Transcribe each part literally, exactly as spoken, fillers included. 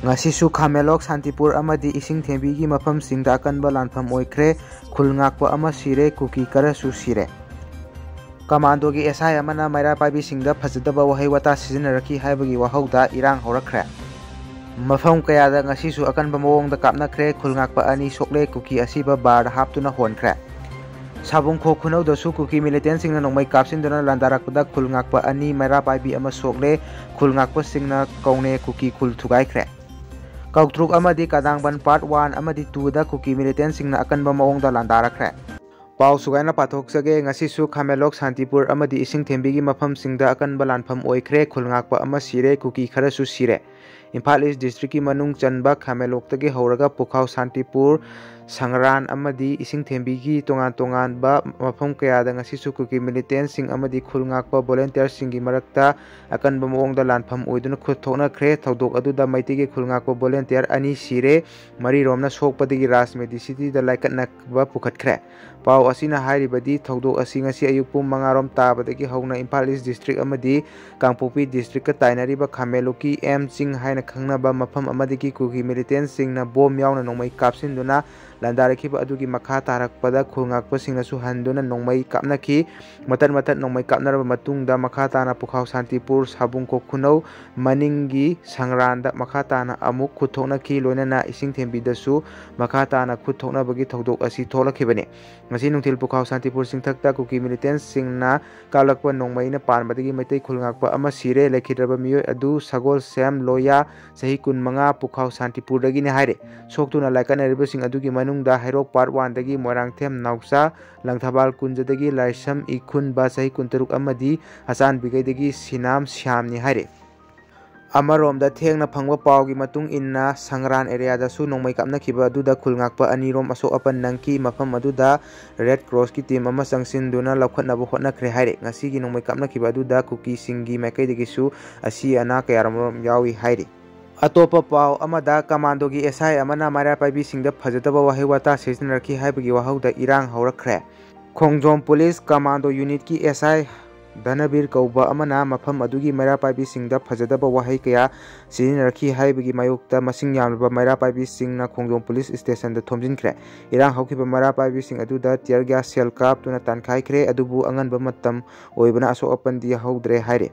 ꯉꯁꯤꯁꯨ ꯈꯥꯃꯦꯂꯣꯛ, ꯁꯥꯟꯇꯤꯄꯨꯔ ꯑꯃꯗꯤ ꯏꯁꯤꯡ ꯊꯦꯝꯕꯤꯒꯤ ꯃꯐꯝꯁꯤꯡꯗ ꯑꯀꯟꯕ ꯂꯥꯟꯐꯝ ꯑꯣꯏꯈ꯭ꯔꯦ꯫ ꯈꯨꯜ ꯉꯥꯛꯄ ꯑꯃ ꯁꯤꯔꯦ, ꯀꯨꯀꯤ ꯈꯔꯁꯨ ꯁꯤꯔꯦ꯫ ꯀꯃꯥꯟꯗꯣꯒꯤ ꯑꯦꯁ ꯑꯥꯏ ꯑꯃꯅ ꯃꯩꯔꯥ ꯄꯥꯏꯕꯤꯁꯤꯡꯗ ꯐꯖꯗꯕ ꯋꯥꯍꯩ ꯋꯥꯇꯥ ꯁꯤꯖꯤꯟꯅꯔꯛꯈꯤ ꯍꯥꯏꯕꯒꯤ ꯋꯥꯍꯧꯗ ꯏꯔꯥꯡ ꯍꯧꯔꯛꯈ꯭ꯔꯦ꯫ ꯃꯐꯝ ꯀꯌꯥꯗ ꯉꯁꯤꯁꯨ ꯑꯀꯟꯕ ꯃꯑꯣꯡꯗ ꯀꯥꯞꯅꯈ꯭ꯔꯦ꯫ ꯈꯨꯜ ꯉꯥꯛꯄ ꯑꯅꯤ ꯁꯣꯛꯂꯦ, ꯀꯨꯀꯤ ꯑꯁꯤꯕ ꯕꯥꯔꯗ ꯍꯥꯞꯇꯨꯅ ꯍꯣꯟꯈ꯭ꯔꯦ꯫ ꯁꯥꯕꯨꯡꯈꯣꯛ ꯈꯨꯅꯧꯗꯁꯨ ꯀꯨꯀꯤ ꯃꯤꯂꯤꯇꯦꯟꯁꯤꯡꯅ ꯅꯣꯡꯃꯩ ꯀꯥꯞꯁꯤꯟꯗꯨꯅ ꯂꯥꯟꯗꯥꯔꯛꯄꯗ ꯈꯨꯜ ꯉꯥꯛꯄ ꯑꯅꯤ, ꯃꯩꯔꯥ ꯄꯥꯏꯕꯤ ꯑꯃ ꯁꯣꯛꯂꯦ꯫ ꯈꯨꯜ ꯉꯥꯛꯄꯁꯤꯡꯅ ꯀꯧꯅꯦ ꯀꯨꯀꯤ ꯈꯨꯜ ꯊꯨꯒꯥꯏꯈ꯭ꯔꯦ꯫ ꯀꯧꯇ꯭ꯔꯨꯛ ꯑꯃꯗꯤ ꯀꯗꯥꯡꯕꯟ ꯄꯥꯔꯠ ꯋꯥꯟ ꯑꯃꯗꯤ ꯇꯨꯗ ꯀꯨꯀꯤ ꯃꯤꯂꯤꯇꯦꯟꯁꯤꯡꯅ ꯑꯀꯟꯕ ꯃꯑꯣꯡꯗ ꯂꯥꯟꯗꯥꯔꯛꯈ꯭ꯔꯦ꯫ ꯄꯥꯎ ꯁꯨꯒꯥꯏꯅ ꯄꯥꯊꯣꯛꯆꯒꯦ꯫ ꯉꯁꯤꯁꯨ ꯈꯥꯃꯦꯂꯣꯛ, ꯁꯥꯟꯇꯤꯄꯨꯔ ꯑꯃꯗꯤ ꯏꯁꯤꯡ ꯊꯦꯝꯕꯤꯒꯤ ꯃꯐꯝꯁꯤꯡꯗ ꯑꯀꯟꯕ ꯂꯥꯟꯐꯝ ꯑꯣꯏꯈ꯭ꯔꯦ꯫ ꯈꯨꯜ ꯉꯥꯛꯄ ꯑꯃ ꯁꯤꯔꯦ, ꯀꯨꯀꯤ ꯈꯔꯁꯨ ꯁꯤꯔꯦ꯫ ꯏꯝꯐꯥꯜ ꯏꯁ ꯗꯤꯁꯇ꯭ꯔꯤꯛꯀꯤ ꯃꯅꯨꯡ ꯆꯟꯕ ꯈꯥꯃꯦꯂꯣꯛꯇꯒꯤ ꯍꯧꯔꯒ ꯄꯨꯈꯥꯎ, ꯁꯥꯟꯇꯤꯄꯨꯔ, ꯁꯪꯒ꯭ꯔꯥꯟ ꯑꯃꯗꯤ ꯏꯁꯤꯡ ꯊꯦꯝꯕꯤꯒꯤ ꯇꯣꯉꯥꯟ ꯇꯣꯉꯥꯟꯕ ꯃꯐꯝ ꯀꯌꯥꯗ ꯉꯁꯤꯁꯨ ꯀꯨꯀꯤ ꯃꯤꯂꯤꯇꯦꯟꯁꯤꯡ ꯑꯃꯗꯤ ꯈꯨꯜ ꯉꯥꯛꯄ ꯚꯣꯂꯨꯟꯇꯤꯌꯔꯁꯤꯡꯒꯤ ꯃꯔꯛꯇ ꯑꯀꯟꯕ ꯃꯑꯣꯡꯗ ꯂꯥꯟꯐꯝ ꯑꯣꯏꯗꯨꯅ ꯈꯨꯠ ꯊꯣꯛꯅꯈ꯭ꯔꯦ꯫ ꯊꯧꯗꯣꯛ ꯑꯗꯨꯗ ꯃꯩꯇꯩꯒꯤ ꯈꯨꯜ ꯉꯥꯛꯄ ꯚꯣꯂꯨꯟꯇꯤꯌꯔ ꯑꯅꯤ ꯁꯤꯔꯦ, ꯃꯔꯤꯔꯣꯝꯅ ꯁꯣꯛꯄꯗꯒꯤ ꯔꯥꯖ ꯃꯦꯗꯤꯁꯤꯇꯤꯗ ꯂꯥꯏꯀꯠꯅꯕ ꯄꯨꯈꯠꯈ꯭ꯔꯦ꯫ ꯄꯥꯎ ꯑꯁꯤꯅ ꯍꯥꯏꯔꯤꯕꯗꯤ, ꯊꯧꯗꯣꯛ ꯑꯁꯤ ꯉꯁꯤ ꯑꯌꯨꯛ ꯄꯨꯡ ꯃꯉꯥ ꯔꯣꯝ ꯇꯥꯕꯗꯒꯤ ꯍꯧꯅ ꯏꯝꯐꯥꯜ ꯏꯁ ꯗꯤꯁꯇ꯭ꯔꯤꯛ ꯑꯃꯗꯤ ꯀꯥꯡꯄꯣꯛꯄꯤ ꯗꯤꯁꯇ꯭ꯔꯤꯛꯀ ꯇꯥꯏꯅꯔꯤꯕ ꯈꯥꯃꯦꯂꯣꯛꯀꯤ ꯑꯦꯝ ꯆꯤꯡ ꯍꯥꯏꯅ ꯈꯪꯅꯕ ꯃꯐꯝ ꯑꯃꯗꯒꯤ ꯀꯨꯀꯤ ꯃꯤꯂꯤꯇꯦꯟꯁꯤꯡꯅ ꯕꯣꯝ ꯌꯥꯎꯅ ꯅꯣꯡꯃꯩ ꯀꯥꯞꯁꯤꯟꯗꯨꯅ ꯂꯥꯟꯗꯥꯔꯛꯈꯤꯕ ꯑꯗꯨꯒꯤ ꯃꯈꯥ ꯇꯥꯔꯛꯄꯗ ꯈꯨꯜ ꯉꯥꯛꯄꯁꯤꯡꯅꯁꯨ ꯍꯟꯗꯨꯅ ꯅꯣꯡꯃꯩ ꯀꯥꯞꯅꯈꯤ꯫ ꯃꯇꯠ ꯃꯇꯠ ꯅꯣꯡꯃꯩ ꯀꯥꯞꯅꯔꯕ ꯃꯇꯨꯡꯗ ꯃꯈꯥ ꯇꯥꯅ ꯄꯨꯈꯥꯎ, ꯁꯥꯟꯇꯤꯄꯨꯔ, ꯁꯥꯕꯨꯡꯈꯣꯛ ꯈꯨꯅꯧ ꯃꯅꯤꯡꯒꯤ ꯁꯪꯒ꯭ꯔꯥꯟꯗ ꯃꯈꯥ ꯇꯥꯅ ꯑꯃꯨꯛ ꯈꯨꯠ ꯊꯣꯛꯅꯈꯤ꯫ ꯂꯣꯏꯅꯅ ꯏꯁꯤꯡ ꯊꯦꯝꯕꯤꯗꯁꯨ ꯃꯈꯥ ꯇꯥꯅ ꯈꯨꯠ ꯊꯣꯛꯅꯕꯒꯤ ꯊꯧꯗꯣꯛ ꯑꯁꯤ ꯊꯣꯛꯂꯛꯈꯤꯕꯅꯤ꯫ ꯉꯁꯤ ꯅꯨꯡꯊꯤꯜ ꯄꯨꯈꯥꯎ, ꯁꯥꯟꯇꯤꯄꯨꯔ ꯆꯤꯡꯊꯛꯇ ꯀꯨꯀꯤ ꯃꯤꯂꯤꯇꯦꯟꯁꯤꯡꯅ ꯀꯥꯞꯂꯛꯄ ꯅꯣꯡꯃꯩꯅ ꯄꯥꯟꯕꯗꯒꯤ ꯃꯩꯇꯩ ꯈꯨꯜ ꯉꯥꯛꯄ ꯑꯃ ꯁꯤꯔꯦ꯫ ꯂꯩꯈꯤꯗ꯭ꯔꯕ ꯃꯤꯑꯣꯏ ꯑꯗꯨ ꯁꯒꯣꯜꯁꯦꯝ ꯂꯣꯌꯥ, ꯆꯍꯤ ꯀꯨꯟꯃꯉꯥ, ꯄꯨꯈꯥꯎ, ꯁꯥꯟꯇꯤꯄꯨꯔꯗꯒꯤꯅꯤ ꯍꯥꯏꯔꯦ꯫ ꯁꯣꯛꯇꯨꯅ ꯂꯥꯏꯀꯠꯅꯔꯤꯕꯁꯤꯡ ꯑꯗꯨꯒꯤ ꯃꯅꯨꯡꯗ ꯍꯩꯔꯣꯛ ꯄꯥꯔꯠ ꯋꯥꯟꯗꯒꯤ ꯃꯣꯏꯔꯥꯡꯊꯦꯝ ꯅꯥꯎꯆꯥ, ꯂꯪꯊꯕꯥꯜ ꯀꯨꯟꯖꯗꯒꯤ ꯂꯥꯏꯁ꯭ꯔꯝ ꯏꯈꯨꯟꯕ, ꯆꯍꯤ ꯀꯨꯟꯇꯔꯨꯛ, ꯑꯃꯗꯤ ꯑꯆꯥꯟꯕꯤꯒꯩꯗꯒꯤ ꯁꯤꯅꯥꯝ ꯁ꯭ꯌꯥꯝꯅꯤ ꯍꯥꯏꯔꯤ꯫ ꯑꯃꯔꯣꯝꯗ, ꯊꯦꯡꯅ ꯐꯪꯕ ꯄꯥꯎꯒꯤ ꯃꯇꯨꯡ ꯏꯟꯅ, ꯁꯪꯒ꯭ꯔꯥꯟ ꯑꯦꯔꯤꯌꯥꯗꯁꯨ ꯅꯣꯡꯃꯩ ꯀꯥꯞꯅꯈꯤꯕ ꯑꯗꯨꯗ ꯈꯨꯜ ꯉꯥꯛꯄ ꯑꯅꯤꯔꯣꯝ ꯑꯁꯣꯛ ꯑꯄꯟ ꯅꯪꯈꯤ꯫ ꯃꯐꯝ ꯑꯗꯨꯗ ꯔꯦꯗ ꯀ꯭ꯔꯣꯁꯀꯤ ꯇꯤꯝ ꯑꯃ ꯆꯪꯁꯤꯟꯗꯨꯅ ꯂꯧꯈꯠꯅꯕ ꯍꯣꯠꯅꯈ꯭ꯔꯦ ꯍꯥꯏꯔꯤ꯫ ꯉꯁꯤꯒꯤ ꯅꯣꯡꯃꯩ ꯀꯥꯞꯅꯈꯤꯕ ꯑꯗꯨꯗ ꯀꯨꯀꯤꯁꯤꯡꯒꯤ ꯃꯥꯏꯀꯩꯗꯒꯤꯁꯨ ꯑꯁꯤ ꯑꯅꯥ ꯀꯌꯥꯔꯣꯝ ꯌꯥꯎꯏ ꯍꯥꯏꯔꯤ꯫ ꯑꯇꯣꯞꯄ ꯄꯥꯎ ꯑꯃꯗ, ꯀꯃꯥꯟꯗꯣꯒꯤ ꯑꯦꯁ ꯑꯥꯏ ꯑꯃꯅ ꯃꯩꯔꯥ ꯄꯥꯏꯕꯤꯁꯤꯡꯗ ꯐꯖꯗꯕ ꯋꯥꯍꯩ ꯋꯥꯇꯥ ꯁꯤꯖꯤꯟꯅꯔꯛꯈꯤ ꯍꯥꯏꯕꯒꯤ ꯋꯥꯍꯧꯗ ꯏꯔꯥꯡ ꯍꯧꯔꯛꯈ꯭ꯔꯦ꯫ ꯈꯣꯡꯖꯣꯝ ꯄꯨꯂꯤꯁ ꯀꯃꯥꯟꯗꯣ ꯌꯨꯅꯤꯠꯀꯤ ꯑꯦꯁ ꯑꯥꯏ ꯙꯅꯕꯤꯔ ꯀꯧꯕ ꯑꯃꯅ ꯃꯐꯝ ꯑꯗꯨꯒꯤ ꯃꯩꯔꯥ ꯄꯥꯏꯕꯤꯁꯤꯡꯗ ꯐꯖꯗꯕ ꯋꯥꯍꯩ ꯀꯌꯥ ꯁꯤꯖꯤꯟꯅꯔꯛꯈꯤ ꯍꯥꯏꯕꯒꯤ ꯃꯥꯌꯣꯛꯇ ꯃꯁꯤꯡ ꯌꯥꯝꯂꯕ ꯃꯩꯔꯥ ꯄꯥꯏꯕꯤꯁꯤꯡꯅ ꯈꯣꯡꯖꯣꯝ ꯄꯨꯂꯤꯁ ꯁ꯭ꯇꯦꯁꯟꯗ ꯊꯣꯝꯖꯤꯟꯈ꯭ꯔꯦ꯫ ꯏꯔꯥꯡ ꯍꯧꯈꯤꯕ ꯃꯩꯔꯥ ꯄꯥꯏꯕꯤꯁꯤꯡ ꯑꯗꯨꯗ tear gas shell ꯀꯥꯞꯇꯨꯅ ꯇꯥꯟꯈꯥꯏꯈ꯭ꯔꯦ, ꯑꯗꯨꯕꯨ ꯑꯉꯟꯕ ꯃꯇꯝ ꯑꯣꯏꯕꯅ ꯑꯁꯣꯛ ꯑꯄꯟꯗꯤ ꯌꯥꯎꯍꯧꯗ꯭ꯔꯦ ꯍꯥꯏꯔꯦ꯫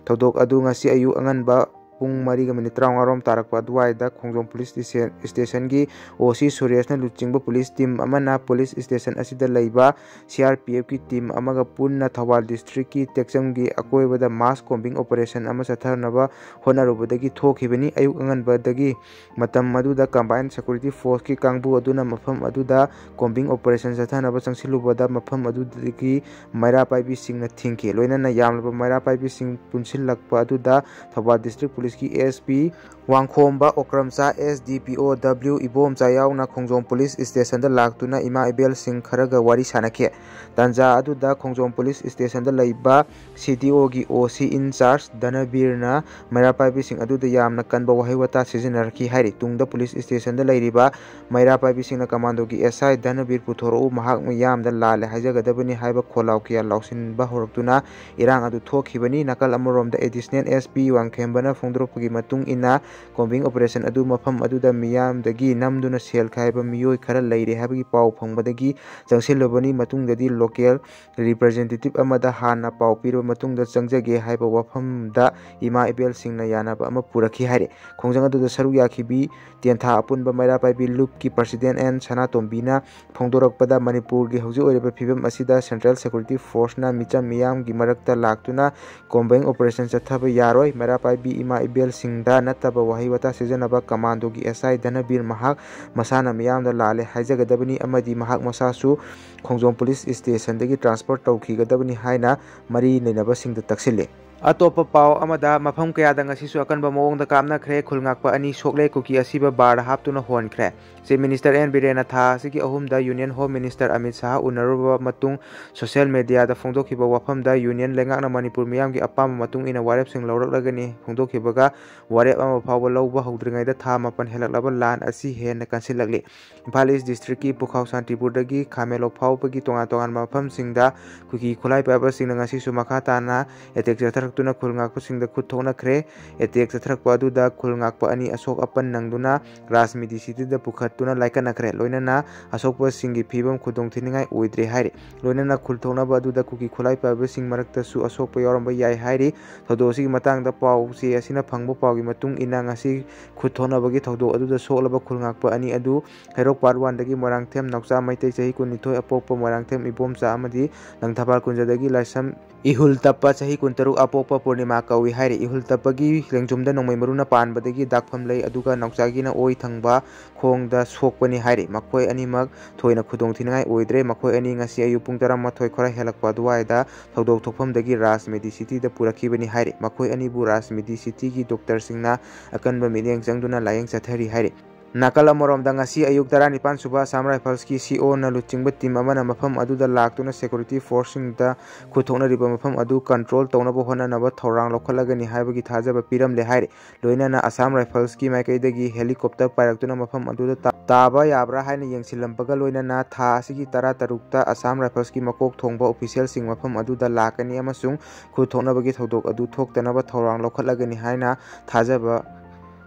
ꯊꯧꯗꯣꯛ ꯑꯗꯨ ꯉꯁꯤ ꯑꯌꯨꯛ ꯑꯉꯟꯕ ꯄꯨꯡ ꯃꯔꯤꯒ ꯃꯤꯅꯤꯠ ꯇꯔꯥꯃꯉꯥ ꯔꯣꯝ ꯇꯥꯔꯛꯄ ꯑꯗꯨꯋꯥꯏꯗ ꯈꯣꯡꯖꯣꯝ ꯄꯨꯂꯤꯁ ꯁ꯭ꯇꯦꯁꯟ, ꯁ꯭ꯇꯦꯁꯟꯒꯤ OC ꯁꯨꯔꯦꯁꯅ ꯂꯨꯆꯤꯡꯕ ꯄꯨꯂꯤꯁ ꯇꯤꯝ ꯑꯃꯅ ꯄꯨꯂꯤꯁ ꯁ꯭ꯇꯦꯁꯟ ꯑꯁꯤꯗ ꯂꯩꯕ CRPFꯀꯤ ꯇꯤꯝ ꯑꯃꯒ ꯄꯨꯟꯅ ꯊꯧꯕꯥꯜ ꯗꯤꯁꯇ꯭ꯔꯤꯛꯀꯤ ꯇꯦꯛꯆꯝꯒꯤ ꯑꯀꯣꯏꯕꯗ mass combing operation ꯑꯃ ꯆꯠꯊꯅꯕ ꯍꯣꯠꯅꯔꯨꯕꯗꯒꯤ ꯊꯣꯛꯈꯤꯕꯅꯤ꯫ ꯑꯌꯨꯛ ꯑꯉꯟꯕꯗꯒꯤ ꯃꯇꯝ ꯑꯗꯨꯗ combined security forceꯀꯤ ꯀꯥꯡꯕꯨ ꯑꯗꯨꯅ ꯃꯐꯝ ꯑꯗꯨꯗ combing operation ꯆꯠꯊꯅꯕ ꯆꯪꯁꯤꯜꯂꯨꯕꯗ ꯃꯐꯝ ꯑꯗꯨꯗꯒꯤ ꯃꯩꯔꯥ ꯄꯥꯏꯕꯤꯁꯤꯡꯅ ꯊꯤꯡꯈꯤ꯫ ꯂꯣꯏꯅꯅ ꯌꯥꯝꯂꯕ ꯃꯩꯔꯥ ꯄꯥꯏꯕꯤꯁꯤꯡ ꯄꯨꯟꯁꯤꯜꯂꯛꯄ ꯑꯗꯨꯗ ꯊꯧꯕꯥꯜ ꯗꯤꯁꯇ꯭ꯔꯤꯛ ꯄꯨꯂꯤꯁꯀꯤ ASP ꯋꯥꯡꯈꯣꯝꯕ ꯑꯣꯀ꯭ꯔꯝꯆꯥ, SDPO W ꯏꯕꯣꯝꯆꯥ ꯌꯥꯎꯅ ꯈꯣꯡꯖꯣꯝ ꯄꯨꯂꯤꯁ ꯁ꯭ꯇꯦꯁꯟꯗ ꯂꯥꯛꯇꯨꯅ ꯏꯃꯥ ꯏꯕꯦꯜꯁꯤꯡ ꯈꯔꯒ ꯋꯥꯔꯤ ꯁꯥꯅꯈꯤ꯫ ꯇꯥꯟꯖꯥ ꯑꯗꯨꯗ ꯈꯣꯡꯖꯣꯝ ꯄꯨꯂꯤꯁ ꯁ꯭ꯇꯦꯁꯟꯗ ꯂꯩꯕ CDOꯒꯤ OC in charge ꯙꯅꯕꯤꯔꯅ ꯃꯩꯔꯥ ꯄꯥꯏꯕꯤꯁꯤꯡ ꯑꯗꯨꯗ ꯌꯥꯝꯅ ꯀꯟꯕ ꯋꯥꯍꯩ ꯋꯥꯇꯥ ꯁꯤꯖꯤꯟꯅꯔꯛꯈꯤ ꯍꯥꯏꯔꯤ꯫ ꯇꯨꯡꯗ ꯄꯨꯂꯤꯁ ꯁ꯭ꯇꯦꯁꯟꯗ ꯂꯩꯔꯤꯕ ꯃꯩꯔꯥ ꯄꯥꯏꯕꯤꯁꯤꯡꯅ ꯀꯃꯥꯟꯗꯣꯒꯤ SI ꯙꯅꯕꯤꯔ ꯄꯨꯊꯣꯔꯛꯎ, ꯃꯍꯥꯛ ꯃꯤꯌꯥꯝꯗ ꯂꯥꯜꯂꯦ ꯍꯥꯏꯖꯒꯗꯕꯅꯤ ꯍꯥꯏꯕ ꯈꯣꯜꯂꯥꯎ ꯀꯌꯥ ꯂꯥꯎꯁꯤꯟꯕ ꯍꯧꯔꯛꯇꯨꯅ ꯏꯔꯥꯡ ꯑꯗꯨ ꯊꯣꯛꯈꯤꯕꯅꯤ꯫ ꯅꯥꯀꯜ ꯑꯃꯔꯣꯝꯗ Additional SP ꯋꯥꯡꯈꯦꯝꯕꯅ ꯐꯣꯡꯗꯣꯔꯛꯄꯒꯤ ꯃꯇꯨꯡ ꯏꯟꯅ combing operation ꯑꯗꯨ ꯃꯐꯝ ꯑꯗꯨꯗ ꯃꯤꯌꯥꯝꯗꯒꯤ ꯅꯝꯗꯨꯅ ꯁꯦꯜ ꯈꯥꯏꯕ ꯃꯤꯑꯣꯏ ꯈꯔ ꯂꯩꯔꯦ ꯍꯥꯏꯕꯒꯤ ꯄꯥꯎ ꯐꯪꯕꯗꯒꯤ ꯆꯪꯁꯤꯜꯂꯨꯕꯅꯤ꯫ ꯃꯇꯨꯡꯗꯗꯤ local representative ꯑꯃꯗ ꯍꯥꯟꯅ ꯄꯥꯎ ꯄꯤꯔꯕ ꯃꯇꯨꯡꯗ ꯆꯪꯖꯒꯦ ꯍꯥꯏꯕ ꯋꯥꯐꯝꯗ ꯏꯃꯥ ꯏꯕꯦꯜꯁꯤꯡꯅ ꯌꯥꯅꯕ ꯑꯃ ꯄꯨꯔꯛꯈꯤ ꯍꯥꯏꯔꯦ꯫ ꯈꯣꯡꯖꯪ ꯑꯗꯨꯗ ꯁꯔꯨꯛ ꯌꯥꯈꯤꯕꯤ ꯇꯦꯟꯊꯥ ꯑꯄꯨꯟꯕ ꯃꯩꯔꯥ ꯄꯥꯏꯕꯤ ꯂꯨꯞꯀꯤ president N ꯁꯅꯥꯇꯣꯝꯕꯤꯅ ꯐꯣꯡꯗꯣꯔꯛꯄꯗ, ꯃꯅꯤꯄꯨꯔꯒꯤ ꯍꯧꯖꯤꯛ ꯑꯣꯏꯔꯤꯕ ꯐꯤꯕꯝ ꯑꯁꯤꯗ central security forceꯅ ꯃꯤꯆꯝ ꯃꯤꯌꯥꯝꯒꯤ ꯃꯔꯛꯇ ꯂꯥꯛꯇꯨꯅ combing operation ꯆꯠꯊꯕ ꯌꯥꯔꯣꯏ꯫ ꯃꯩꯔꯥ ꯄꯥꯏꯕꯤ ꯏꯃꯥ ꯏꯕꯦꯜꯁꯤꯡꯗ ꯅꯠꯇꯕ ꯋꯥꯍꯩ ꯋꯥꯇꯥ ꯁꯤꯖꯤꯟꯅꯕ ꯀꯃꯥꯟꯗꯣꯒꯤ SI ꯙꯅꯕꯤꯔ ꯃꯍꯥꯛ ꯃꯁꯥꯅ ꯃꯤꯌꯥꯝꯗ ꯂꯥꯜꯂꯦ ꯍꯥꯏꯖꯒꯗꯕꯅꯤ ꯑꯃꯗꯤ ꯃꯍꯥꯛ ꯃꯁꯥꯁꯨ ꯈꯣꯡꯖꯣꯝ ꯄꯨꯂꯤꯁ ꯁ꯭ꯇꯦꯁꯟꯗꯒꯤ transfer ꯇꯧꯈꯤꯒꯗꯕꯅꯤ ꯍꯥꯏꯅ ꯃꯔꯤ ꯂꯩꯅꯕꯁꯤꯡꯗ ꯇꯛꯁꯤꯜꯂꯤ꯫ ꯑꯇꯣꯞꯄ ꯄꯥꯎ ꯑꯃꯗ, ꯃꯐꯝ ꯀꯌꯥꯗ ꯉꯁꯤꯁꯨ ꯑꯀꯟꯕ ꯃꯑꯣꯡꯗ ꯀꯥꯞꯅꯈ꯭ꯔꯦ꯫ ꯈꯨꯜ ꯉꯥꯛꯄ ꯑꯅꯤ ꯁꯣꯛꯂꯦ, ꯀꯨꯀꯤ ꯑꯁꯤꯕ ꯕꯥꯔꯗ ꯍꯥꯞꯇꯨꯅ ꯍꯣꯟꯈ꯭ꯔꯦ꯫ Chief Minister ꯑꯦꯟ ꯕꯤꯔꯦꯟꯅ ꯊꯥ ꯑꯁꯤꯒꯤ ꯑꯍꯨꯝꯗ Union Home Minister Amit Shah ꯎꯅꯔꯨꯔꯕ ꯃꯇꯨꯡ social mediaꯗ ꯐꯣꯡꯗꯣꯛꯈꯤꯕ ꯋꯥꯐꯝꯗ, Union ꯂꯩꯉꯥꯛꯅ ꯃꯅꯤꯄꯨꯔ ꯃꯤꯌꯥꯝꯒꯤ ꯑꯄꯥꯝꯕ ꯃꯇꯨꯡ ꯏꯟꯅ ꯋꯥꯔꯦꯞꯁꯤꯡ ꯂꯧꯔꯛꯂꯒꯅꯤ ꯐꯣꯡꯗꯣꯛꯈꯤꯕꯒ, ꯋꯥꯔꯦꯞ ꯑꯃ ꯐꯥꯎꯕ ꯂꯧꯕ ꯍꯧꯗ꯭ꯔꯤꯉꯩꯗ ꯊꯥ ꯃꯥꯄꯟ ꯍꯦꯜꯂꯛꯂꯕ ꯂꯥꯟ ꯑꯁꯤ ꯍꯦꯟꯅ ꯀꯟꯁꯤꯜꯂꯛꯂꯤ꯫ ꯏꯝꯐꯥꯜ East Districtꯀꯤ ꯄꯨꯈꯥꯎ ꯁꯥꯟꯇꯤꯄꯨꯔꯗꯒꯤ ꯈꯥꯃꯦꯟꯂꯣꯛ ꯐꯥꯎꯕꯒꯤ ꯇꯣꯉꯥꯟ ꯇꯣꯉꯥꯟꯕ ꯃꯐꯝꯁꯤꯡꯗ ꯀꯨꯀꯤ ꯈꯨꯠꯂꯥꯏ ꯄꯥꯏꯕꯁꯤꯡꯅ ꯉꯁꯤꯁꯨ ꯃꯈꯥ ꯇꯥꯅ attack ꯆꯠꯊꯔꯛꯇꯨꯅ ꯈꯨꯜ ꯉꯥꯛꯄꯁꯤꯡꯗ ꯈꯨꯠ ꯊꯣꯛꯅꯈ꯭ꯔꯦ꯫ Attack ꯆꯠꯊꯔꯛꯄ ꯑꯗꯨꯗ ꯈꯨꯜ ꯉꯥꯛꯄ ꯑꯅꯤ ꯑꯁꯣꯛ ꯑꯄꯟ ꯅꯪꯗꯨꯅ ꯔꯥꯖ Medicityꯗ ꯄꯨꯈꯠꯇꯨꯅ ꯂꯥꯏꯀꯠꯅꯈ꯭ꯔꯦ꯫ ꯂꯣꯏꯅꯅ ꯑꯁꯣꯛꯄꯁꯤꯡꯒꯤ ꯐꯤꯕꯝ ꯈꯨꯗꯣꯡ ꯊꯤꯅꯤꯡꯉꯥꯏ ꯑꯣꯏꯗ꯭ꯔꯦ ꯍꯥꯏꯔꯤ꯫ ꯂꯣꯏꯅꯅ ꯈꯨꯜ ꯊꯣꯛꯅꯕ ꯑꯗꯨꯗ ꯀꯨꯀꯤ ꯈꯨꯠꯂꯥꯏ ꯄꯥꯏꯕꯁꯤꯡ ꯃꯔꯛꯇꯁꯨ ꯑꯁꯣꯛꯄ ꯌꯥꯎꯔꯝꯕ ꯌꯥꯏ ꯍꯥꯏꯔꯤ꯫ ꯊꯧꯗꯣꯛ ꯑꯁꯤꯒꯤ ꯃꯇꯥꯡꯗ ꯄꯥꯎ ꯆꯦ ꯑꯁꯤꯅ ꯐꯪꯕ ꯄꯥꯎꯒꯤ ꯃꯇꯨꯡ ꯏꯟꯅ, ꯉꯁꯤ ꯈꯨꯠ ꯊꯣꯛꯅꯕꯒꯤ ꯊꯧꯗꯣꯛ ꯑꯗꯨꯗ ꯁꯣꯛꯂꯕ ꯈꯨꯜ ꯉꯥꯛꯄ ꯑꯅꯤ ꯑꯗꯨ ꯍꯩꯔꯣꯛ Part Oneꯗꯒꯤ ꯃꯣꯏꯔꯥꯡꯊꯦꯝ ꯅꯥꯎꯆꯥ ꯃꯩꯇꯩ ꯆꯍꯤ ꯀꯨꯟꯅꯤꯊꯣꯏ ꯑꯄꯣꯛꯄ ꯃꯣꯏꯔꯥꯡꯊꯦꯝ ꯏꯕꯣꯝꯆꯥ ꯑꯃꯗꯤ ꯂꯪꯊꯕꯥꯜ ꯀꯨꯟꯖꯗꯒꯤ ꯂꯥꯏꯁ꯭ꯔꯝ ꯏꯍꯨꯜ ꯇꯞꯄ ꯆꯍꯤ ꯀꯨꯟꯇꯔꯨꯛ ꯑꯄꯣꯛꯄ ꯄꯨꯔꯅꯤꯃꯥ ꯀꯧꯏ ꯍꯥꯏꯔꯤ꯫ ꯏꯍꯨꯜ ꯇꯞꯄꯒꯤ ꯂꯦꯡꯖꯨꯝꯗ ꯅꯣꯡꯃꯩ ꯃꯔꯨꯅ ꯄꯥꯟꯕꯗꯒꯤ ꯗꯥꯛꯐꯝ ꯂꯩ, ꯑꯗꯨꯒ ꯅꯥꯎꯆꯥꯒꯤꯅ ꯑꯣꯏ ꯊꯪꯕ ꯈꯣꯡꯗ ꯁꯣꯛꯄꯅꯤ ꯍꯥꯏꯔꯤ꯫ ꯃꯈꯣꯏ ꯑꯅꯤꯃꯛ ꯊꯣꯏꯅ ꯈꯨꯗꯣꯡ ꯊꯤꯅꯤꯡꯉꯥꯏ ꯑꯣꯏꯗ꯭ꯔꯦ꯫ ꯃꯈꯣꯏ ꯑꯅꯤ ꯉꯁꯤ ꯑꯌꯨꯛ ꯄꯨꯡ ꯇꯔꯥꯃꯥꯊꯣꯏ ꯈꯔ ꯍꯦꯜꯂꯛꯄ ꯑꯗꯨꯋꯥꯏꯗ ꯊꯧꯗꯣꯛ ꯊꯣꯛꯐꯝꯗꯒꯤ ꯔꯥꯖ Medicityꯗ ꯄꯨꯔꯛꯈꯤꯕꯅꯤ ꯍꯥꯏꯔꯤ꯫ ꯃꯈꯣꯏ ꯑꯅꯤꯕꯨ ꯔꯥꯖ Medicityꯒꯤ ꯗꯣꯛꯇꯔꯁꯤꯡꯅ ꯑꯀꯟꯕ ꯃꯤꯠꯌꯦꯡ ꯆꯪꯗꯨꯅ ꯂꯥꯌꯦꯡ ꯆꯠꯊꯔꯤ ꯍꯥꯏꯔꯤ꯫ ꯅꯥꯀꯜ ꯑꯃꯔꯣꯝꯗ, ꯉꯁꯤ ꯑꯌꯨꯛ ꯇꯔꯥꯅꯤꯄꯥꯟ ꯁꯨꯕ Assam Riflesꯀꯤ COꯅ ꯂꯨꯆꯤꯡꯕ team ꯑꯃꯅ ꯃꯐꯝ ꯑꯗꯨꯗ ꯂꯥꯛꯇꯨꯅ security forceꯁꯤꯡꯗ ꯈꯨꯠ ꯊꯣꯛꯅꯔꯤꯕ ꯃꯐꯝ ꯑꯗꯨ control ꯇꯧꯅꯕ ꯍꯣꯠꯅꯅꯕ ꯊꯧꯔꯥꯡ ꯂꯧꯈꯠꯂꯒꯅꯤ ꯍꯥꯏꯕꯒꯤ ꯊꯥꯖꯕ ꯄꯤꯔꯝꯂꯦ ꯍꯥꯏꯔꯤ꯫ ꯂꯣꯏꯅꯅ Assam Riflesꯀꯤ ꯃꯥꯏꯀꯩꯗꯒꯤ helicopter ꯄꯥꯏꯔꯛꯇꯨꯅ ꯃꯐꯝ ꯑꯗꯨꯗ ꯇꯥ-, ꯇꯥꯕ ꯌꯥꯕ꯭ꯔꯥ ꯍꯥꯏꯅ ꯌꯦꯡꯁꯤꯜꯂꯝꯕꯒ ꯂꯣꯏꯅꯅ ꯊꯥ ꯑꯁꯤꯒꯤ ꯇꯔꯥꯇꯔꯨꯛꯇ Assam Riflesꯀꯤ ꯃꯀꯣꯛ ꯊꯣꯡꯕ officialꯁꯤꯡ ꯃꯐꯝ ꯑꯗꯨꯗ ꯂꯥꯛꯀꯅꯤ ꯑꯃꯁꯨꯡ ꯈꯨꯠ ꯊꯣꯛꯅꯕꯒꯤ ꯊꯧꯗꯣꯛ ꯑꯗꯨ ꯊꯣꯛꯇꯅꯕ ꯊꯧꯔꯥꯡ ꯂꯧꯈꯠꯂꯒꯅꯤ ꯍꯥꯏꯅ ꯊꯥꯖꯕ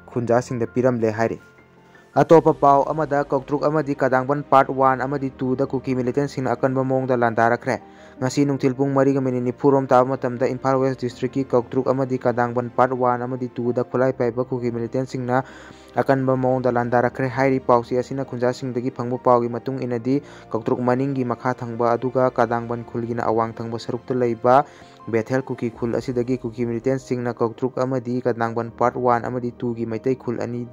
ꯈꯨꯟꯖꯥꯁꯤꯡꯗ ꯄꯤꯔꯝꯂꯦ ꯍꯥꯏꯔꯤ꯫ ꯑꯇꯣꯞꯄ ꯄꯥꯎ ꯑꯃꯗ, ꯀꯧꯇ꯭ꯔꯨꯛ ꯑꯃꯗꯤ ꯀꯗꯥꯡꯕꯟ Part One ꯑꯃꯗꯤ Twoꯗ ꯀꯨꯀꯤ militantꯁꯤꯡꯅ ꯑꯀꯟꯕ ꯃꯑꯣꯡꯗ ꯂꯥꯟꯗꯥꯔꯛꯈ꯭ꯔꯦ꯫ ꯉꯁꯤ ꯅꯨꯡꯊꯤꯜ ꯄꯨꯡ ꯃꯔꯤꯒ minute ꯅꯤꯐꯨ ꯔꯣꯝ ꯇꯥꯕ ꯃꯇꯝꯗ Imphal West Districtꯀꯤ ꯀꯧꯇ꯭ꯔꯨꯛ ꯑꯃꯗꯤ ꯀꯗꯥꯡꯕꯟ Part One ꯑꯃꯗꯤ Twoꯗ ꯈꯨꯠꯂꯥꯏ ꯄꯥꯏꯕ ꯀꯨꯀꯤ militantꯁꯤꯡꯅ ꯑꯀꯟꯕ ꯃꯑꯣꯡꯗ ꯂꯥꯟꯗꯥꯔꯛꯈ꯭ꯔꯦ ꯍꯥꯏꯔꯤ꯫ ꯄꯥꯎꯆꯦ ꯑꯁꯤꯅ ꯈꯨꯟꯖꯥꯁꯤꯡꯗꯒꯤ ꯐꯪꯕ ꯄꯥꯎꯒꯤ ꯃꯇꯨꯡ ꯏꯟꯅꯗꯤ, ꯀꯧꯇ꯭ꯔꯨꯛ ꯃꯅꯤꯡꯒꯤ ꯃꯈꯥ ꯊꯪꯕ ꯑꯗꯨꯒ ꯀꯗꯥꯡꯕꯟ ꯈꯨꯜꯒꯤꯅ ꯑꯋꯥꯡ ꯊꯪꯕ ꯁꯔꯨꯛꯇ ꯂꯩꯕ ꯕꯦꯊꯦꯜ ꯀꯨꯀꯤ ꯈꯨꯜ ꯑꯁꯤꯗꯒꯤ ꯀꯨꯀꯤ ꯃꯤꯂꯤꯇꯦꯟꯁꯤꯡꯅ ꯀꯧꯇ꯭ꯔꯨꯛ ꯑꯃꯗꯤ ꯀꯗꯥꯡꯕꯟ ꯄꯥꯔꯠ ꯋꯥꯟ ꯑꯃꯗꯤ ꯇꯨꯒꯤ ꯃꯩꯇꯩ ꯈꯨꯜ ꯑꯅꯤ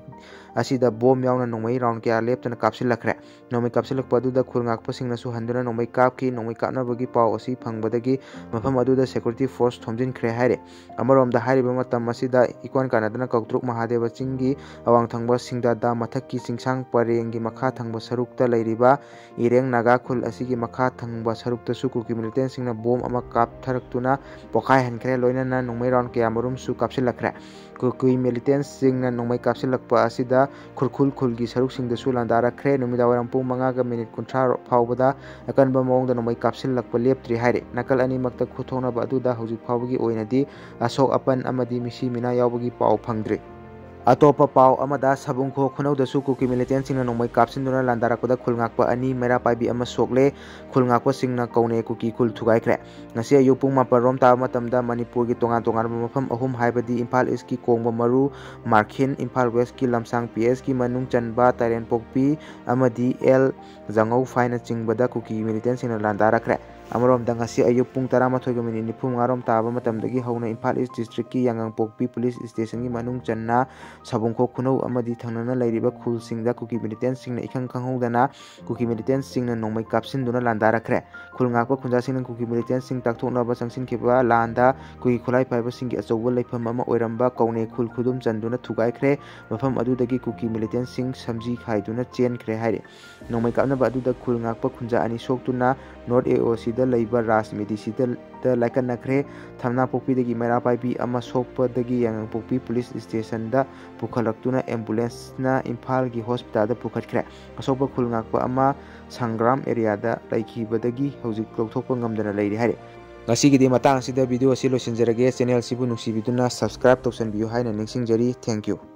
ꯑꯁꯤꯗ ꯕꯣꯝ ꯌꯥꯎꯅ ꯅꯣꯡꯃꯩ ꯔꯥꯎꯟ ꯀꯌꯥ ꯂꯦꯞꯇꯅ ꯀꯥꯞꯁꯤꯜꯂꯛꯈ꯭ꯔꯦ꯫ ꯅꯣꯡꯃꯩ ꯀꯥꯞꯁꯤꯜꯂꯛꯄ ꯑꯗꯨꯗ ꯈꯨꯜ ꯉꯥꯛꯄꯁꯤꯡꯅꯁꯨ ꯍꯟꯗꯨꯅ ꯅꯣꯡꯃꯩ ꯀꯥꯞꯈꯤ꯫ ꯅꯣꯡꯃꯩ ꯀꯥꯞꯅꯕꯒꯤ ꯄꯥꯎ ꯑꯁꯤ ꯐꯪꯕꯗꯒꯤ ꯃꯐꯝ ꯑꯗꯨꯗ ꯁꯦꯀ꯭ꯌꯨꯔꯤꯇꯤ ꯐꯣꯔꯁ ꯊꯣꯝꯖꯤꯟꯈ꯭ꯔꯦ ꯍꯥꯏꯔꯦ꯫ ꯑꯃꯔꯣꯝꯗ ꯍꯥꯏꯔꯤꯕ ꯃꯇꯝ ꯑꯁꯤꯗ ꯏꯀꯣꯟ ꯀꯥꯟꯅꯗꯅ ꯀꯧꯇ꯭ꯔꯨꯛ ꯃꯍꯥꯗꯦꯕ ꯆꯤꯡꯒꯤ ꯑꯋꯥꯡ ꯊꯪꯕ ꯁꯤꯡꯗꯥ ꯗꯥꯝ ꯃꯊꯛꯀꯤ ꯆꯤꯡꯁꯥꯡ ꯄꯔꯦꯡꯒꯤ ꯃꯈꯥ ꯊꯪꯕ ꯁꯔꯨꯛꯇ ꯂꯩꯔꯤꯕ ꯏꯔꯦꯡ ꯅꯥꯒꯥ ꯈꯨꯜ ꯑꯁꯤꯒꯤ ꯃꯈꯥ ꯊꯪꯕ ꯁꯔꯨꯛꯇꯁꯨ ꯀꯨꯀꯤ ꯃꯤꯂꯤꯇꯦꯟꯁꯤꯡꯅ ꯕꯣꯝ ꯑꯃ ꯀꯥꯞꯊꯔꯛꯇꯨꯅ ꯄꯣꯈꯥꯏꯍꯟꯈ꯭ꯔꯦ, ꯂꯣꯏꯅꯅ ꯅꯣꯡꯃꯩ ꯔꯥꯎꯟ ꯀꯌꯥꯃꯔꯨꯝꯁꯨ ꯀꯥꯞꯁꯤꯜꯂꯛꯈ꯭ꯔꯦ꯫ ꯀꯨꯀꯤ ꯃꯤꯂꯤꯇꯦꯟꯁꯤꯡꯅ ꯅꯣꯡꯃꯩ ꯀꯥꯞꯁꯤꯜꯂꯛꯄ ꯑꯁꯤꯗ ꯈꯨꯔꯈꯨꯜ ꯈꯨꯜꯒꯤ ꯁꯔꯨꯛꯁꯤꯡꯗꯁꯨ ꯂꯥꯟꯗꯥꯔꯛꯈ꯭ꯔꯦ꯫ ꯅꯨꯃꯤꯗꯥꯡꯋꯥꯏꯔꯝ ꯄꯨꯡ ꯃꯉꯥꯒ ꯃꯤꯅꯤꯠ ꯀꯨꯟꯊ꯭ꯔꯥ ꯐꯥꯎꯕꯗ ꯑꯀꯟꯕ ꯃꯑꯣꯡꯗ ꯅꯣꯡꯃꯩ ꯀꯥꯞꯁꯤꯜꯂꯛꯄ ꯂꯦꯞꯇ꯭ꯔꯤ ꯍꯥꯏꯔꯤ꯫ ꯅꯥꯀꯜ ꯑꯅꯤꯃꯛꯇ ꯈꯨꯠꯊꯣꯛꯅꯕ ꯑꯗꯨꯗ ꯍꯧꯖꯤꯛ ꯐꯥꯎꯕꯒꯤ ꯑꯣꯏꯅꯗꯤ ꯑꯁꯣꯛ ꯑꯄꯟ ꯑꯃꯗꯤ ꯃꯤꯁꯤ ꯃꯤꯅꯥ ꯌꯥꯎꯕꯒꯤ ꯄꯥꯎ ꯐꯪꯗ꯭ꯔꯤ꯫ ꯑꯇꯣꯞꯄ ꯄꯥꯎ ꯑꯃꯗ, ꯁꯕꯨꯡꯈꯣ ꯈꯨꯅꯧꯗꯁꯨ ꯀꯨꯀꯤ ꯃꯤꯂꯤꯇꯦꯟꯁꯤꯡꯅ ꯅꯣꯡꯃꯩ ꯀꯥꯞꯁꯤꯟꯗꯨꯅ ꯂꯥꯟꯗꯥꯔꯛꯄꯗ ꯈꯨꯜ ꯉꯥꯛꯄ ꯑꯅꯤ, ꯃꯩꯔꯥ ꯄꯥꯏꯕꯤ ꯑꯃ ꯁꯣꯛꯂꯦ꯫ ꯈꯨꯜ ꯉꯥꯛꯄꯁꯤꯡꯅ ꯀꯧꯅꯦ ꯀꯨꯀꯤ ꯈꯨꯜ ꯊꯨꯒꯥꯏꯈ꯭ꯔꯦ꯫ ꯉꯁꯤ ꯑꯌꯨꯛ ꯄꯨꯡ ꯃꯥꯄꯜ ꯔꯣꯝ ꯇꯥꯕ ꯃꯇꯝꯗ ꯃꯅꯤꯄꯨꯔꯒꯤ ꯇꯣꯉꯥꯟ ꯇꯣꯉꯥꯟꯕ ꯃꯐꯝ ꯑꯍꯨꯝ, ꯍꯥꯏꯕꯗꯤ ꯏꯝꯐꯥꯜ ꯏꯁꯀꯤ ꯀꯣꯡꯕ ꯃꯔꯨ, ꯃꯥꯔꯈꯤꯟ, ꯏꯝꯐꯥꯜ ꯋꯦꯁꯀꯤ ꯂꯝꯁꯥꯡ ꯄꯤ ꯑꯦꯁꯀꯤ ꯃꯅꯨꯡ ꯆꯟꯕ ꯇꯥꯏꯔꯦꯟꯄꯣꯛꯄꯤ ꯑꯃꯗꯤ ꯑꯦꯜ ꯖꯉꯧ ꯐꯥꯏꯅꯆꯤꯡꯕꯗ ꯀꯨꯀꯤ ꯃꯤꯂꯤꯇꯦꯟꯁꯤꯡꯅ ꯂꯥꯟꯗꯥꯔꯛꯈ꯭ꯔꯦ꯫ ꯑꯃꯔꯣꯝꯗ, ꯉꯁꯤ ꯑꯌꯨꯛ ꯄꯨꯡ ꯇꯔꯥꯃꯥꯊꯣꯏꯒ ꯃꯤꯅꯤꯠ ꯅꯤꯐꯨ ꯃꯉꯥ ꯔꯣꯝ ꯇꯥꯕ ꯃꯇꯝꯗꯒꯤ ꯍꯧꯅ ꯏꯝꯐꯥꯜ ꯏꯁ ꯗꯤꯁꯇ꯭ꯔꯤꯛꯀꯤ ꯌꯥꯉꯪꯄꯣꯛꯄꯤ ꯄꯨꯂꯤꯁ ꯁ꯭ꯇꯦꯁꯟꯒꯤ ꯃꯅꯨꯡ ꯆꯟꯅ ꯁꯕꯨꯡꯈꯣꯛ ꯈꯨꯅꯧ ꯑꯃꯗꯤ ꯊꯪꯅꯅ ꯂꯩꯔꯤꯕ ꯈꯨꯜꯁꯤꯡꯗ ꯀꯨꯀꯤ ꯃꯤꯂꯤꯇꯦꯟꯁꯤꯡꯅ ꯏꯈꯪ ꯈꯪꯍꯧꯗꯅ ꯀꯨꯀꯤ ꯃꯤꯂꯤꯇꯦꯟꯁꯤꯡꯅ ꯅꯣꯡꯃꯩ ꯀꯥꯞꯁꯤꯟꯗꯨꯅ ꯂꯥꯟꯗꯥꯔꯛꯈ꯭ꯔꯦ꯫ ꯈꯨꯜ ꯉꯥꯛꯄ ꯈꯨꯟꯖꯥꯁꯤꯡꯅ ꯀꯨꯀꯤ ꯃꯤꯂꯤꯇꯦꯟꯁꯤꯡ ꯇꯥꯛꯊꯣꯛꯅꯕ ꯆꯪꯁꯤꯟꯈꯤꯕ ꯂꯥꯟꯗ ꯀꯨꯀꯤ ꯈꯨꯠꯂꯥꯏ ꯄꯥꯏꯕꯁꯤꯡꯒꯤ ꯑꯆꯧꯕ ꯂꯩꯐꯝ ꯑꯃ ꯑꯣꯏꯔꯝꯕ ꯀꯧꯅꯦ ꯈꯨꯜ ꯈꯨꯗꯨꯝ ꯆꯟꯗꯨꯅ ꯊꯨꯒꯥꯏꯈ꯭ꯔꯦ꯫ ꯃꯐꯝ ꯑꯗꯨꯗꯒꯤ ꯀꯨꯀꯤ ꯃꯤꯂꯤꯇꯦꯟꯁꯤꯡ ꯁꯝꯖꯤ ꯈꯥꯏꯗꯨꯅ ꯆꯦꯟꯈ꯭ꯔꯦ ꯍꯥꯏꯔꯤ꯫ ꯅꯣꯡꯃꯩ ꯀꯥꯞꯅꯕ ꯑꯗꯨꯗ ꯈꯨꯜ ꯉꯥꯛꯄ ꯈꯨꯟꯖꯥ ꯑꯅꯤ ꯁꯣꯛꯇꯨꯅ ꯅꯣꯔꯠ ꯑꯦ ꯑꯣ ꯁꯤꯗ ꯂꯩꯕ ꯔꯥꯖ ꯃꯦꯗꯤꯁꯤꯗ ꯂꯥꯏꯀꯠꯅꯈ꯭ꯔꯦ꯫ ꯊꯝꯅꯥꯄꯣꯛꯄꯤꯗꯒꯤ ꯃꯩꯔꯥ ꯄꯥꯏꯕꯤ ꯑꯃ ꯁꯣꯛꯄꯗꯒꯤ ꯌꯥꯉꯪꯄꯣꯛꯄꯤ ꯄꯨꯂꯤꯁ ꯁ꯭ꯇꯦꯁꯟꯗ ꯄꯨꯈꯠꯂꯛꯇꯨꯅ ꯑꯦꯝꯕꯨꯂꯦꯟꯁꯅ ꯏꯝꯐꯥꯜꯒꯤ ꯍꯣꯁꯄꯤꯇꯥꯜꯗ ꯄꯨꯈꯠꯈ꯭ꯔꯦ꯫ ꯑꯁꯣꯛꯄ ꯈꯨꯜ ꯉꯥꯛꯄ ꯑꯃ ꯁꯪꯒ꯭ꯔꯥꯝ ꯑꯦꯔꯤꯌꯥꯗ ꯂꯩꯈꯤꯕꯗꯒꯤ ꯍꯧꯖꯤꯛ ꯂꯧꯊꯣꯛꯄ ꯉꯝꯗꯅ ꯂꯩꯔꯤ ꯍꯥꯏꯔꯤ꯫ ꯉꯁꯤꯒꯤꯗꯤ ꯃꯇꯥꯡ ꯑꯁꯤꯗ ꯚꯤꯗꯤꯑꯣ ꯑꯁꯤ ꯂꯣꯏꯁꯤꯟꯖꯔꯒꯦ꯫ ꯆꯦꯅꯦꯜꯁꯤꯕꯨ ꯅꯨꯡꯁꯤꯕꯤꯗꯨꯅ ꯁꯕꯁꯀ꯭ꯔꯥꯏꯕ ꯇꯧꯁꯟꯕꯤꯌꯨ ꯍꯥꯏꯅ ꯅꯤꯡꯁꯤꯡꯖꯔꯤ꯫ Thank you꯫